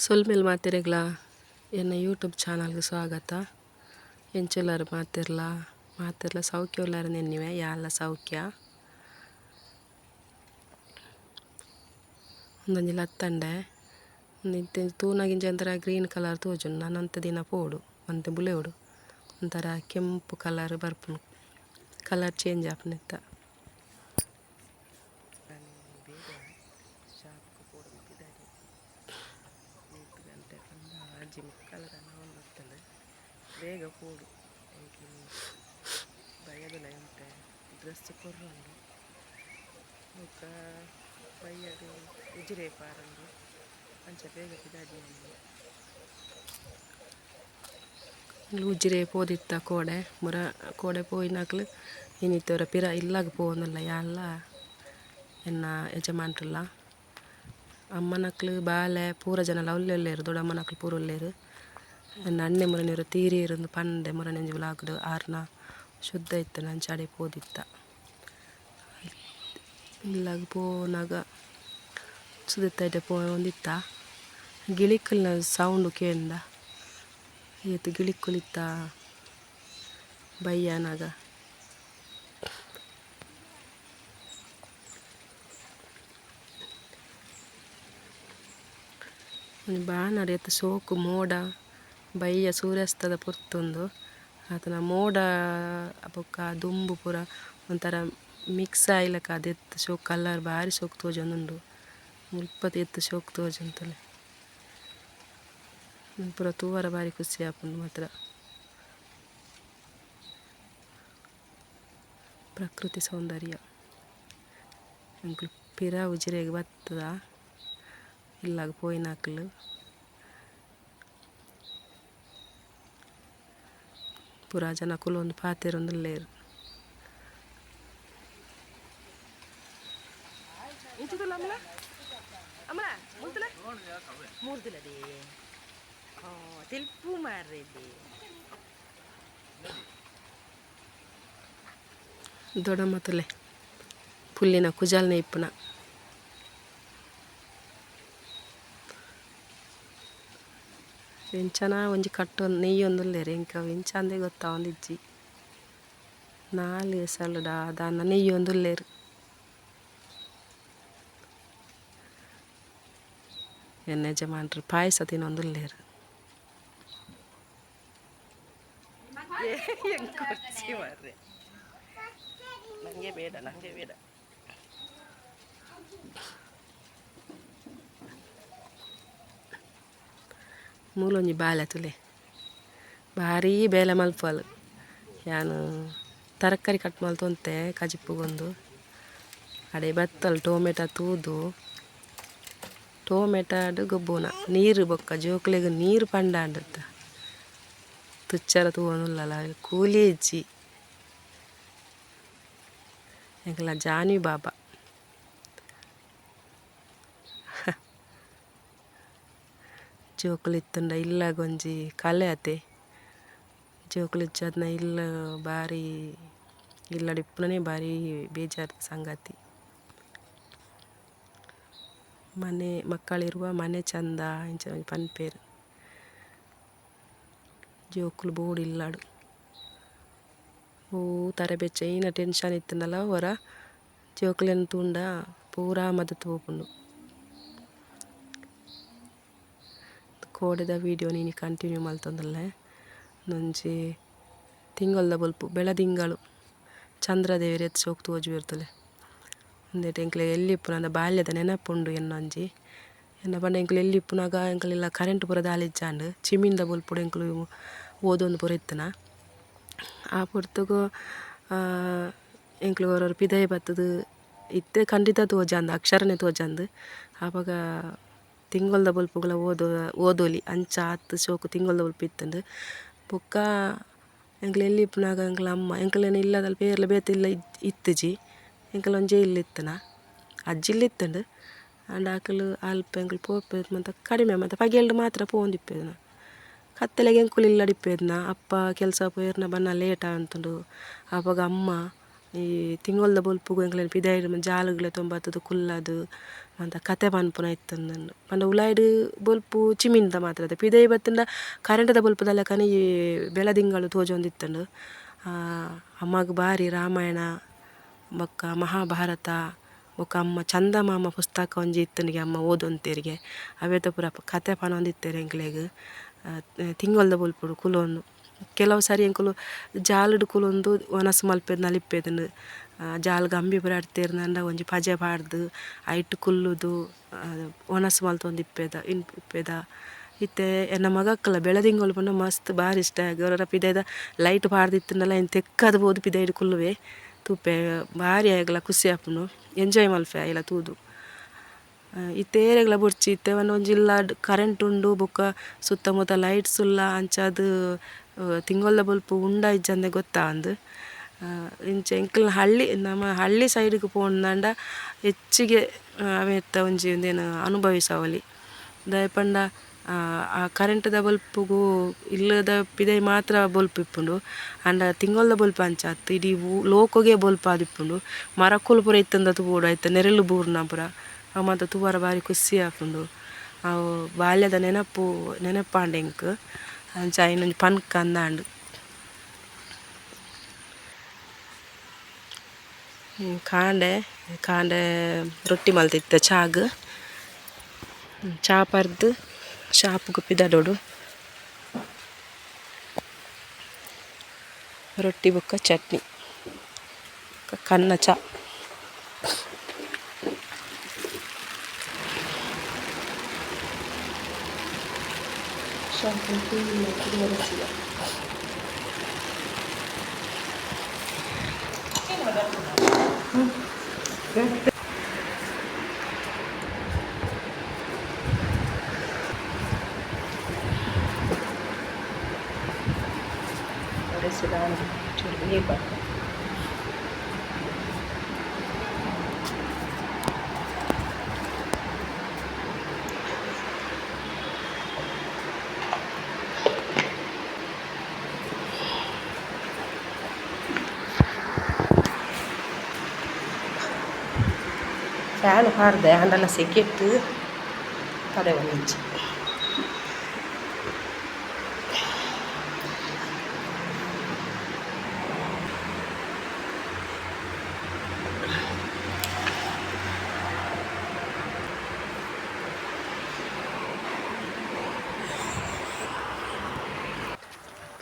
ಸೊಲ್ಮೆಲ್ ಮಾತೆರೆಗ್ಲ ಎನ್ನ ಯೂಟ್ಯೂಬ್ ಚಾನಲ್ಗೆ ಸ್ವಾಗತ. ಎಂಚುಲ್ಲರ್ ಮಾತೆರ್ಲ ಮಾತೆರ್ಲ ಸೌಖ್ಯ ಉಲ್ಲರ್ ನೆನ್ನಿವೆ ಯಾನ್ಲ ಸೌಖ್ಯ. ಉಂದೊಂಜಿ ಲತ್ತಂಡೆ ಉಂದು ತೂನಗಿಂಚ ಒಂಥರ ಗ್ರೀನ್ ಕಲರ್ ತೋಜುಂಡು ನನೊಂತೆ ದಿನ ಪೋಡು ಒಂತೆ ಬುಲೆವೊಡು ಒಂಥರ ಕೆಂಪು ಕಲರ್ ಬರ್ಪುಂಡು ಕಲರ್ ಚೇಂಜ್ ಆಪುನೆತ್ತ. ಗಂಟೆ ಪಂಡ ಅಜ್ಜಿ ಮುಕ್ಕಾಲ ದಾನ ಬೇಗ ಪೋಡು ಬಯ್ಯದಲ ಎಂತೆ ಡ್ರೆಸ್ ಕೊರ್ರುಂಡು ಬೊಕ್ಕ ಬಯ್ಯಗ್ ಉಜಿರೆ ಪಾರುಂಡು ಅಂಚ ಬೇಗ ಪಿದಾಡಿ. ಉಜಿರೆ ಪೋದಿತ್ತ ಕೋಡೆ ಮುರ ಕೋಡೆ ಪೋಯಿನಕ್ಲು ಇನಿತವರ ಪಿರ ಇಲ್ಲಾಗ ಪೋವೊಂದುಲ್ಲ ಯಾನ್ಲ ಎನ್ನ ಯಜಮಾನ್ರುಲ್ಲ ಅಮ್ಮನಕ್ಲು ಬಾಲೆ ಪೂರ ಜನಲ ಉಲ್ಲೆಲ್ಲೇರು ದೊಡ್ಡಮ್ಮನಕ್ಲು ಪೂರ ಉಲ್ಲೇರು. ಎನ್ನ ಅಣ್ಣೆ ಮುರನಿರು ತೀರಿಯರು ಪಂಡೆ ಮುರನೆಂಜಿ ವ್ಲಾಗ್ಡ್ ಆರ್ನ ಶುದ್ಧ ಇತ್ತು ಅಂಚ ಅಡೆ ಪೋದಿತ್ತ. ಇಲ್ಲಾಗ ಪೋನಾಗ ಸುದೆತ್ತ ಪೋವೊಂದಿತ್ತ ಗಿಳಿಕುಲ್ನ ಸೌಂಡ್ ಕೇಂಡ ಏತ್ ಗಿಳಿಕುಲಿತ್ತ ಬಯ್ಯನಾಗ. ಒಂಜಿ ಬಾನಡ್ ಏತ್ ಶೋಕು ಮೋಡ ಬಯ್ಯ ಸೂರ್ಯಾಸ್ತದ ಪೊರ್ತುಂದು ಆತನ ಮೋಡ ಬೊಕ್ಕ ದುಂಬು ಪೂರ ಒಂಥರ ಮಿಕ್ಸ್ ಆಯಿಲೆಕ ಅದಿತ್ತು ಶೋಕು ಕಲರ್ ಬಾರಿ ಶೋಕು ತೋಜೊಂದುಂಡು ಮುಲ್ಪ ಏತ್ ಶೋಕು ತೋಜೊಂತುಲ್ಲೆ ಪೂರ ತೂವರ ಬಾರಿ ಖುಷಿ ಆಪುಂಡು ಮಾತ್ರ. ಪ್ರಕೃತಿ ಸೌಂದರ್ಯ ಎಂಕುಲು ಪಿರ ಉಜಿರೆಗ್ ಬತ್ತುದ ಇಲ್ಲಾಗ್ ಪೋಯಿನಕುಲು. ಪೂರ ಜನ ಕುಲೊಂದು ಪಾತೆರೊಂದುಲ್ಲೆರ್. ದೊಡ್ಡಮ್ಮ ತುಲೆ ಪುಲ್ಲಿನ ಕುಜಲ್ನೆ ಇಪ್ಪುನ. ಎಂಚನ ಒಂಜಿ ಕಟ್ಟು ನೆಯ್ಯೊಂದುಲ್ಲೆರ್ ಎಂಕ್ ಅವು ಎಂಚ ಅಂದೇ ಗೊತ್ತಾವೊಂದಿಜ್ಜಿ. ನಾಲ್ ಎಸಲ್ಡ ದಾನ್ನ ನೆಯ್ಯೊಂದುಲ್ಲೆರ್. ಎನ್ನ ಯಜಮಾನ್ರು ಪಾಯಸ ತಿನ್ನೊಂದುಲ್ಲೆರ್. ನಂಗೆ ಬೇಡ ನಂಗೆ ಬೇಡ. ಮೂಲೊಂಜಿ ಬಾಲೆ ತುಲೆ ಬಾರಿ ಬೇಲೆ ಮಲ್ಪುವಲ್. ಯಾನ್ ತರಕಾರಿ ಕಟ್ ಮಲ್ತೊಂತೆ ಕಜಿಪುಗೊಂದು ಅಡೆ ಬತ್ತಲ್ ಟೊಮೆಟೊ ತೂದು ಟೊಮೆಟೊಡ್ ಗೊಬ್ಬುನ ನೀರು ಬೊಕ್ಕ ಜೋಕುಲೆಗ್ ನೀರು ಪಂಡಾಂಡತ್ತ ತುಚ್ಚರ ತೂವೊಂದುಲ್ಲಲ ಕೂಲಿ ಇಜ್ಜಿ. ಎಂಕಲ್ನ ಜಾನಿ ಬಾಬಾ. ಜೋಕುಲು ಇತ್ತುಂಡ ಇಲ್ಲಗ್ ಒಂಜಿ ಕಲೆ ಅತೆ ಜೋಕುಲು ಇಜ್ಜಾದ್ನ ಇಲ್ಲ್ ಬಾರಿ ಇಲ್ಲಡ್ ಇಪ್ಪುನನೆ ಬಾರಿ ಬೇಜಾರದ ಸಂಗತಿ. ಮನೆ ಮಕ್ಕಳಿರುವ ಮನೆ ಚಂದ ಇಂಚ ಪನ್ಪೆರ್. ಜೋಕುಲು ಬೋಡು ಇಲ್ಲಡ್ ಒವು ತರೆ ಬೆಚ್ಚ ಈನ ಟೆನ್ಷನ್ ಇತ್ತುಂಡಲ ಒರ ಜೋಕುಲೆನ್ ತೂಂಡ ಪೂರ ಮದತ್ ಪೋಪುಂಡು. ಕೋಡೆದ ವೀಡಿಯೋ ಇನಿ ಕಂಟಿನ್ಯೂ ಮಲ್ತೊಂದುಲ್ಲೆ. ಒಂಜಿ ತಿಂಗೊಲ್ದ ಬೊಲ್ಪು ಬೆಳದಿಂಗಳು ಚಂದ್ರದೇವೆರ್ ಏತ್ ಶೋಕು ತೋಜುವೆರ್ ತೂಲೆ. ಉಂದೆಟ್ ಎಂಕ್ಲೆ ಎಲ್ಯ ಇಪ್ಪುನಗ ಬಾಲ್ಯದ ನೆನಪುಂಡು ಎನ್ನೊಂಜಿ ಎನ್ನ ಪಂಡ ಎಂಕುಲು ಎಲ್ಯ ಇಪ್ಪುನಗ ಎಂಕುಲೆಲ್ಲ ಕರೆಂಟ್ ಪೂರ ದಾಲ ಇಜ್ಜಾಂಡ್ ಚಿಮಿನಿದ ಬೊಲ್ಪುಡು ಎಂಕುಲು ಓದೊಂದು ಪೂರ ಇತ್ತುನ. ಆ ಪೊರ್ತುಗು ಎಂಕುಲು ಒರೊರ ಪಿದಯಿ ಬತ್ತುದು ಇತ್ತೆ ಖಂಡಿತ ತೋಜಂದ್ ಅಕ್ಷರನೆ ತೋಜಂದ್ ಆಪಗ ತಿಂಗೊಲ್ದ ಬೊಲ್ಪುಗುಲ ಓದೊಲಿ ಅಂಚ ಆತ್ ಶೋಕು ತಿಂಗೊಲ್ದ ಬೊಲ್ಪು ಇತ್ತುಂಡು. ಬೊಕ್ಕ ಎಂಕುಲು ಎಲ್ಯ ಇಪ್ಪುನಗ ಎಂಕಲ್ನ ಅಮ್ಮ ಎಂಕಲೆನ ಇಲ್ಲದಲ್ಪ ಏರ್ಲ ಬೇತೆ ಇಲ್ಲ ಇತ್ತುಜಿ ಎಂಕಲ್ನ ಒಂಜೇ ಇಲ್ಲ್ ಇತ್ತುನ ಅಜ್ಜಿ ಇಲ್ಲ್ ಇತ್ತುಂಡು ಆಂಡ ಅಕುಲು ಅಲ್ಪ ಎಂಕುಲು ಪೋಪೆರ್ ಮಾತ ಕಡಿಮೆ ಮಾತ ಪಗೆಲ್ಡ್ ಮಾತ್ರ ಪೋವೊಂದಿಪ್ಪೆರ್. ಕತ್ತಲೆಗ್ ಎಂಕುಲು ಇಲ್ಲಡ್ ಇಪ್ಪೆದ್ನ ಅಪ್ಪ ಕೆಲಸ ಪೋಯೆರ್ನ ಬನ್ನ ಲೇಟ್ ಆವೊಂತುಂಡು ಆಪಗ ಅಮ್ಮ ಈ ತಿಂಗೊಲ್ದ ಬೊಲ್ಪುಗು ಎಂಕ್ಲೆನ ಪಿದಾಯಿಡ್ ಜಾಲುಗ್ಲೆ ತೊಂಬತ್ತದು ಕುಲ್ಲದು ಮಂತ ಕತೆ ಪನ್ಪುನ ಇತ್ತಂದು ಪಂಡ ಉಲಾಯಿಡ್ ಬೊಲ್ಪು ಚಿಮಿನಿದ ಮಾತ್ರ ಪಿದಯಿ ಬತ್ತುಂಡ ಕರೆಂಟ್ದ ಬೊಲ್ಪುದ ಲೆಕ್ಕನೆ ಈ ಬೆಳದಿಂಗಳು ತೋಜೊಂದಿತ್ತುಂಡು. ಅಮ್ಮಗ್ ಬಾರಿ ರಾಮಾಯಣ ಬೊಕ್ಕ ಮಹಾಭಾರತ ಬೊಕ್ಕ ಅಮ್ಮ ಚಂದಮಾಮ ಪುಸ್ತಕ ಒಂಜಿ ಇತ್ತುಂಡುಗೆ ಅಮ್ಮ ಓದೊಂತೆರಿಗೆ ಅವೇತ ಪೂರ ಕತೆ ಪನೊಂದಿತ್ತೆರ್ ಎಂಕ್ಲೆಗ್ ತಿಂಗೊಲ್ದ ಬೊಲ್ಪುಡು ಕುಲೊಂದು. ಕೆಲವು ಸಾರಿ ಎಂಕುಲು ಜಾಲುಡು ಕುಲೊಂದು ವನಸ್ ಮಲ್ಪೆದ್ ನಲಿಪೆದುಂಡು. ಜಾಲ್ ಗಂಬಿ ಪೂರ ಅಡ್ತೇರ್ನಂಡ ಒಂಜಿ ಪಜೆ ಪಾಡ್ದು ಐಟ್ ಕುಲ್ಲುದು ವನಸ್ ಮಲ್ತೊಂದಿಪ್ಪೆದ ಇಪ್ಪೆದ. ಇತ್ತೆ ಎನ್ನ ಮಗಕ್ಕಲ ಬೆಳದಿಂಗಳು ಪಂಡ ಮಸ್ತ್ ಬಾರಿ ಇಷ್ಟ. ಗೊರರ ಪಿದೈದ ಲೈಟ್ ಪಾಡ್ದಿತ್ತುಂಡಲ ಐನ್ ತೆಕ್ಕದ್ ಪೋದು ಪಿದೈಡ್ ಕುಲ್ಲುವೆ ತೂಪೆ ಬಾರಿ ಆಯಗ್ಲ ಖುಷಿ ಆಪುಂಡು ಎಂಜಾಯ್ ಮಲ್ಪೆ ಐಲ ತೂದು. ಇತ್ತೆ ಏರೆಗ್ಲ ಬೊಡ್ಚಿ ಇತ್ತೆ ಒಂಜಿ ಇಲ್ಲಾಡ್ ಕರೆಂಟ್ ಉಂಡು ಬೊಕ್ಕ ಸುತ್ತಮುತ್ತ ಲೈಟ್ಸ್ ಉಲ್ಲ ಅಂಚಾದ್ ತಿಂಗೊಲ್ದ ಬೊಲ್ಪು ಉಂಡ ಇಜ್ಜಂದೆ ಗೊತ್ತಾಂದ್. ಇಂಚ ಎಂಕಲ್ನ ಹಳ್ಳಿ ನಮ್ಮ ಹಳ್ಳಿ ಸೈಡ್ಗ್ ಪೋಂಡ ಹೆಚ್ಚಿಗೆ ಅವೆತ್ತ ಒಂಜಿ ಉಂದೆನ್ ಅನುಭವಿಸವೊಲಿ. ದಾಯೆ ಪಂಡ ಆ ಕರೆಂಟ್ದ ಬೊಲ್ಪುಗು ಇಲ್ಲದ ಪಿದಯಿ ಮಾತ್ರ ಬೊಲ್ಪು ಇಪ್ಪುಂಡು. ಆಂಡ ತಿಂಗೊಲ್ದ ಬೊಲ್ಪು ಅಂಚ ಅತ್ತ್ ಇಡೀ ಲೋಕೋಗೆ ಬೊಲ್ಪಾದಿಪ್ಪುಂಡು. ಮರಕುಲು ಪೂರ ಇತ್ತುಂದ ತೂವೊಡು ಐತ ನೆರಳು ಬೂರ್ನ ಪೂರ ಅವು ಮಾತ ತೂವರ ಬಾರಿ ಖುಷಿ ಆಪುಂಡು. ಅವು ಬಾಲ್ಯದ ನೆನಪು ನೆನಪಾಂಡ್ ಎಂಕ್ ಅಂಚ ಐನೊಂಜಿ ಪನ್ಕ ಅಂದಾಂಡ್. ಕಾಂಡೆ ಕಾಂಡೆ ರೊಟ್ಟಿ ಮಲ್ತಿತ್ತೆ ಚಾಗ್ ಚಾ ಪರ್ದು ಶಾಪ್ಗ್ ಪಿದಡೋಡು. ರೊಟ್ಟಿ ಬೊಕ್ಕ ಚಟ್ನಿ ಕನ್ನ ಚಾ. ಫ್ಯಾನ್ ಹಾರ್ದೆ ಅಂಡಲ ಸೆಕೆಟ್ಟು ತಡೆ ಒಂಜಿ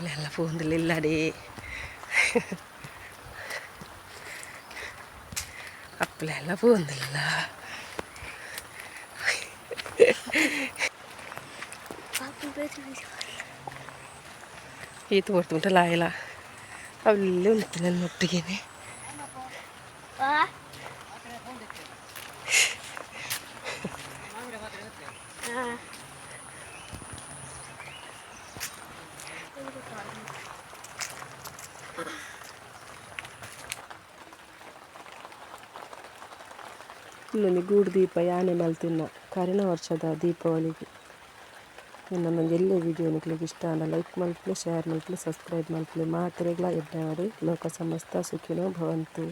ಎಲ್ಲ ಪೋಂದಿಲ್ಲಡಿ ಅಪ್ಪಲೆಲ್ಲ ಪೋಂದಿಲ್ಲ. ಈತು ಕೊಡ್ತುಂಟಲ್ಲ ಆಯಿಲ್ಲ ಅವೆಲ್ಲ ಉಂಟು ನನ್ನ ಒಟ್ಟಿಗೆನೆ. ಇನ್ನೊಂದು ಗೂಡು ದೀಪ ಯಾನೆ ಮಲ್ತಿನ್ನ ಕರಿನ ವರ್ಷದ ದೀಪಾವಳಿಗೆ. ನನ್ನ ಎಲ್ಲೇ ವಿಡಿಯೋ ನಿಕ್ಲೆಗ್ ಇಷ್ಟ ಆಂಡ ಲೈಕ್ ಮಲ್ಪುಲೆ, ಶೇರ್ ಮಲ್ಪುಲೆ, ಸಬ್ಸ್ಕ್ರೈಬ್ ಮಲ್ಪುಲೆ. ಮಾತೆರೆಗ್ಲ ಎಡ್ಡೆ ಆವಡ್. ಲೋಕ ಸಮಸ್ತ ಸುಖಿನೋ ಭವಂತು.